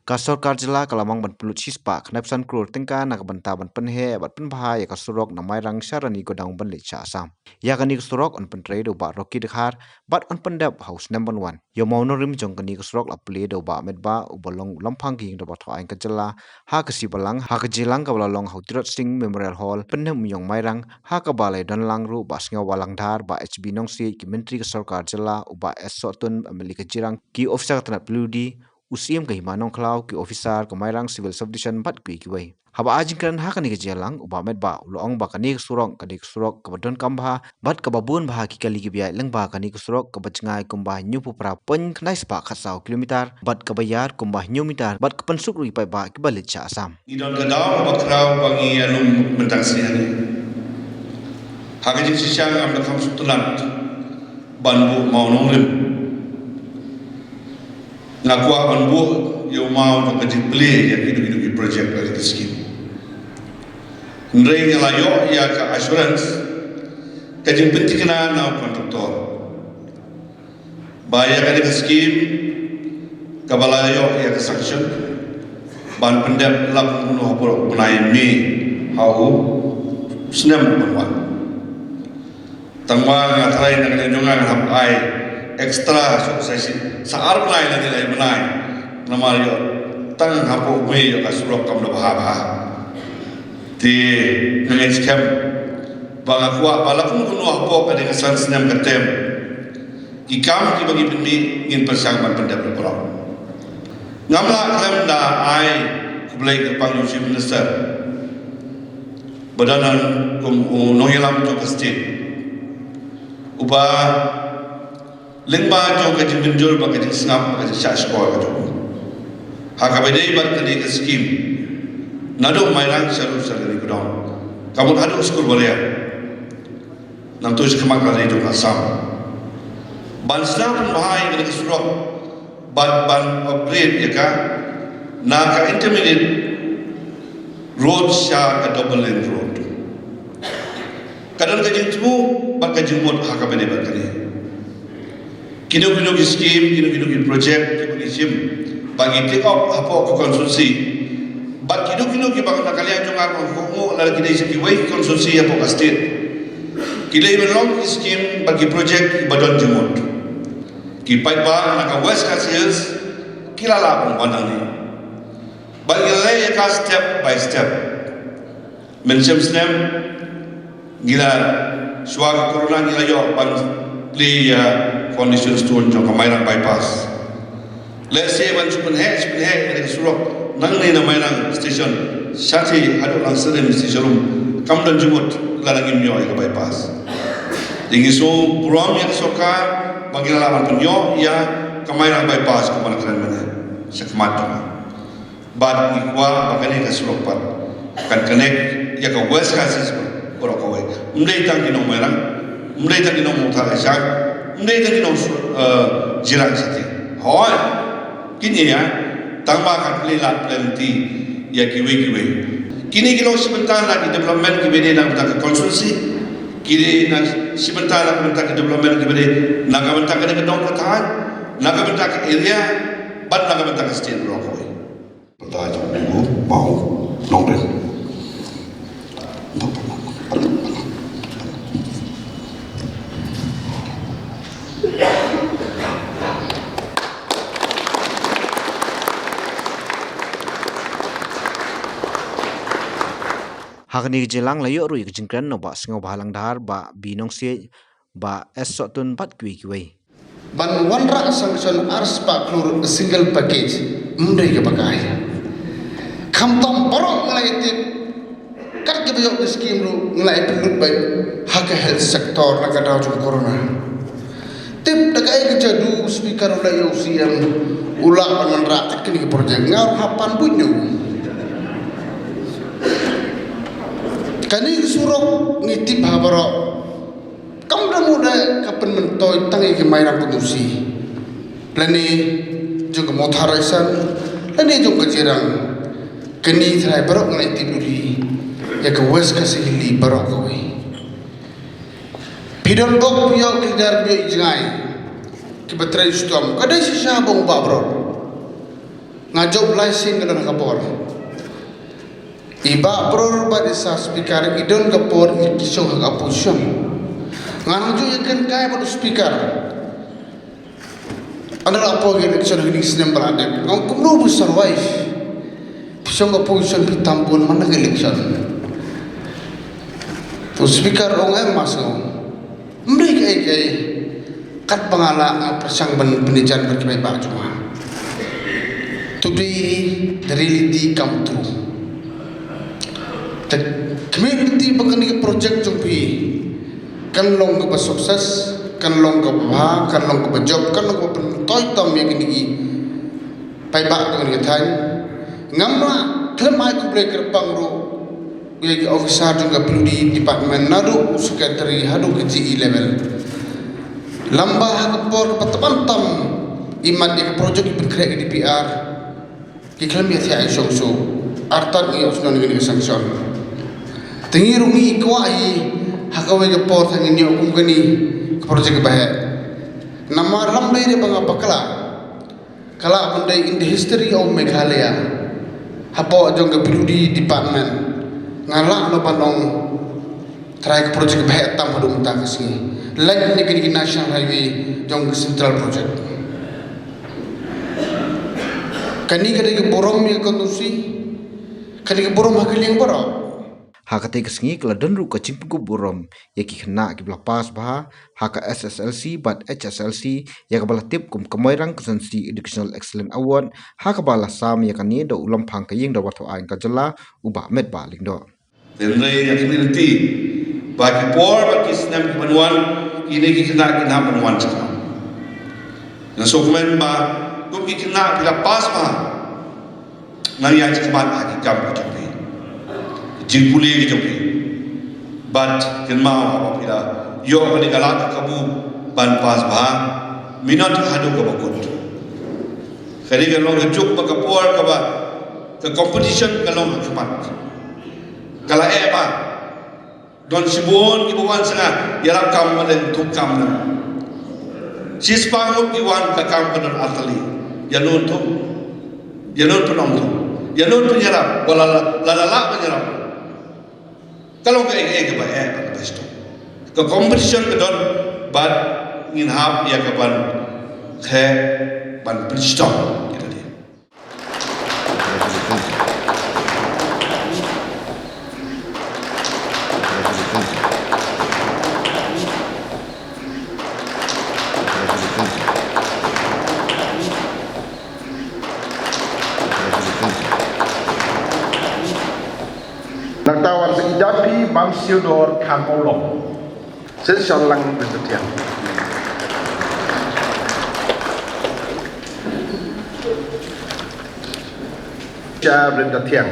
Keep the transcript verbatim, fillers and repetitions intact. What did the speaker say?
Ka sorkar jylla ka la mang ban pynlut shispah khyndai phew san klur tyngka na ka bynta ban pynheh bad pynbha ïa ka surok na Mairang sha Ranigodown ban leit sha Assam. Ïa kane ka surok yn pyntrei da u Bah Rocky Dkhar bad yn pyndep ha u snem ban wan. Ïa u mawnongrim jong kane ka surok la plie da u Bah Metbah uba long u Lamphang ka Ïing Dorbar Thaw Aiñ ka jylla ha ka Sri Balang, ha ka jingialang kaba la long ha u Tirot Sing Memorial Hall, Pynhim Umïong Mairang, ha kaba la ïadon lang ruh u Bah Sniawbhalang Dhar, Bah H B Nongsiej, ki Myntri ka sorkar jylla, u Bah S Sohtun, M L A ka Jirang, ki officer ka tnat P W D, u Syiem ka Hima Nongkhlaw, ki officer ka Mairang Civil Subdivision bad kiwei kiwei. Haba ai jingkren ha kane ka jingialang, u Bah Metbah u la ong ba kane ka surok ka dei ka surok kaba donkam bha bad kaba bun bha ki kali kiba ïaid lyngba kane ka surok kaba jngai kumba hynñiewphew phra point khyndai spah khatsaw kilometer bad kaba ïar kumba hynñiew meter bad ka pynsuk ruh ïa ki paidbah kiba leit sha Assam. Ngi don ka daw kaba khraw ba ngi ïalum bynta ka sngi hangne. Ha ka jingshisha ngam da kham sngewtynnat ban buh mawnongrim. Nga kwah ban buh ïa u maw jong ka jingplie ïa kino kino ki project lane ki skim. Hynrei nga la ïoh ïa ka assurance, ka jingpynthikna na u kontraktor ba ïa kane ka skim kaba la ïoh ïa ka sanction ban pyndep la kumno hapoh u bnai May ha u snem ban wan. Tangba nga tharai na ka liang jong nga ngan hap ai extra sa, sa, sa ar bnai lane lai bnai. Namar ïoh tang hapoh May ïoh ka surok kam da bha bha. Te nga ngeit skhem ba nga kwah ba la kumno kumno hapoh ka dei ka san snem ka term, ki kam kiba ngi pynmih ngin pyrshang ban pyndep da baroh. Ngam lah khlem da ai khublei kyrpang ïa u Chief Minister ba don kum u nongïalam jong ka state, uba lyngba jong ka jingmynjur bad ka jingsngap bad ka jingshah shkor ka jong u, ha kaba ïadei bad kane ka skim, naduh Mairang sha ruh sha Ranigodown, ka mut haduh Skurbaria, nangta sha khmat ka ri jong ka Assam, ban sdang pynbha ïa kane ka surok bad ban upgrade ïa ka na ka intermediate road sha ka double lane road. Ka don ka jingthmu bad ka jingmut ha kaba ïadei bad kane. Kino kino ki skim, kino kino ki project kiba ngi shim ba ngi take up hapoh ka constituency, bad kino kino kiba na ka liang jong nga ruh nga kohnguh lada ki dei sha kiwei ki constituency hapoh ka state, ki dei ban long ki skim bad ki project kiba don jingmut. Ki paidbah na ka West Khasi Hills ki la lah ban wan nangne. Bad ngi la leh ïa ka step by step. Mynshem snem ngi la, shuwa ka corona ngi la ïoh ban plie ïa foundation stone jong ka Mairang bypass. Lehse ban shu pynheh, shu pynheh ïa ka surok nangne na Mairang station shathie haduh Langsyrim station ruh kam don jingmut lada ngim ïoh ïa ka bypass. Te ngi sngewburom ïa ka sorkar ba ngi la lah ban pynïoh ïa ka Mairang bypass kumba la kren mynne sha khmat jong nga. Bad ngi kwah ba kane ka surok pat kan connect ïa ka West Khasi Hills baroh kawei. Ym dei tang ki nong Mairang, ym dei tang ki nong Mawthadraishan, ym dei tang ki nong, eh, Jirang shatei. Hooid, kin ïa, tangba kan plie lad plie lynti ïa kiwei kiwei. Kine ki long shi bynta na ki development kiba dei na ka bynta ka constituency, ki dei na shi bynta na ka bynta ki development kiba dei na ka bynta kane ka dong ka thaiñ, na ka bynta ka area, bad na ka bynta ka state baroh kawei. Pynta jong u maw nongrim. Ha kane ka jingïalang la ïoh ruh ïa ka jingkren na u Bah Sniawbhalang Dhar, Bah B Nongsiej, Bah S Sohtun bad kiwei kiwei. Ban wanrah sanction ar spah klur single package, ym dei kaba kai. Khamtam baroh ngi la ïatip, kat kiba ïoh ki skim ruh ngi la ïa pynlut beit ha ka health sector na ka daw jong corona. Tip da kaei ka jadu u speaker u la ïa u C M u lah ban wanrah kat kine ki project, nga ruh hap pan buit ñiew. Kane ka surok ngi tip ha baroh. Kam da mut de ka pynmyntoi tang ïa ki Mairang Kynthusih, lane jong ka Mawthadraishan, lane jong ka Jirang. Kane tharai baroh ngi la tip duli ïa ka West Khasi Hills baroh kawei. Phi don bok phi ïoh ki dar phi ïoh jngai kiba trei shitom, ka dei shisha ba u bah brot. Nga jop lai sien ka don ha ka por. I Bah Bror bad i Sir Speaker i don ka por i ki shong ha ka opposition. Nga nang ju ïa kren kai bad u Speaker. Ynda la por ka election ha kine ki snem ba la dep. Nga ong kumno phi survive. Phi shong ha ka opposition phi tam bun man la ka election. To Speaker ong em mas ong. Mri kaei kaei. Katba nga lah nga pyrshang ban pynïajan bad ki paidbah jong nga. Today the reality come true. Te khmih lynti ba kane ka project jong phi kan long kaba success, kan long kaba bha, kan long kaba jop, kan long kaba pyntoit tam ïa kine ki paidbah jong kane ka thaiñ. Ngam lah khlem ai khublei kyrpang ruh ïa ki officer jong ka P W D department naduh u secretary haduh ka G E level. Lamba ha ka por kaba tymmen tam i mat ïa ka project i pynkhreh ka D P R. Ki khlem ïa thiah i shong shuh. Artat ngi ïoh sngewbha ngi sanction. Te ngi ruh ngi kwah hi ha kawei ka por tang ngin ïoh kum kane ka project ba heh. Namar lymda ïa ba nga bakla. Ka lah ban dei in the history of Meghalaya. Hapoh jong ka P W D department nga lah noh ban ong trai ka project ba heh tam haduh mynta ka sngi. Lait na kine ki national highway jong ka central project. Kane ka dei ka burom ïa ka constituency. Kane ka burom ha ka liang baroh. Ha katei ka sngi ka la don ruh ka jingpynkup burom ïa ki khynnah kiba la pass bha ha ka S S L C bad H S L C, ïa kaba la tip kum ka Moirang Constituency Educational Excellence Award, ha kaba la sam ïa kane da u Lamphang ka Ïing Dorbar Thaw Aiñ ka jylla, u Bah Metbah Lyngdoh. Hynrei ngi kyrmen lynti ba ki por bad ki snem ki ban wan, kine ki khynnah kin hap ban wan shakhmat. Nga sngewkmen ba kum ki khynnah ki la pass bha, nang ïa shakhmat ha ki kam ki jong phi, jingpule ki jong phi. Bad kynmaw haba phi la ïoh kane ka lad ka kabu ban pass bha, minot haduh kaba kut. Kane ka long ka juk ba ka por kaba ka competition ka long ha khmat. Ka la eh bha. Don shibun kiba wan sha nga ïarap kam, ban ïathuh kam na. Shispah ngut ki wan ka kam ka don ar tylli. Ïa nut thuh. Ïa nut pynong thuh. Ïa nut pynïarap. Wat la la la ban ïarap. Ka long kaei kaei kaba eh bad kaba shitom. Ka competition ka don bad ngin hap ïa ka ban khleh ban pynshitom. Nangta wan sa i da phi Bang Theodore Kharmawlong. Shisha lang Brenda Thiang. Shisha Brenda Thiang.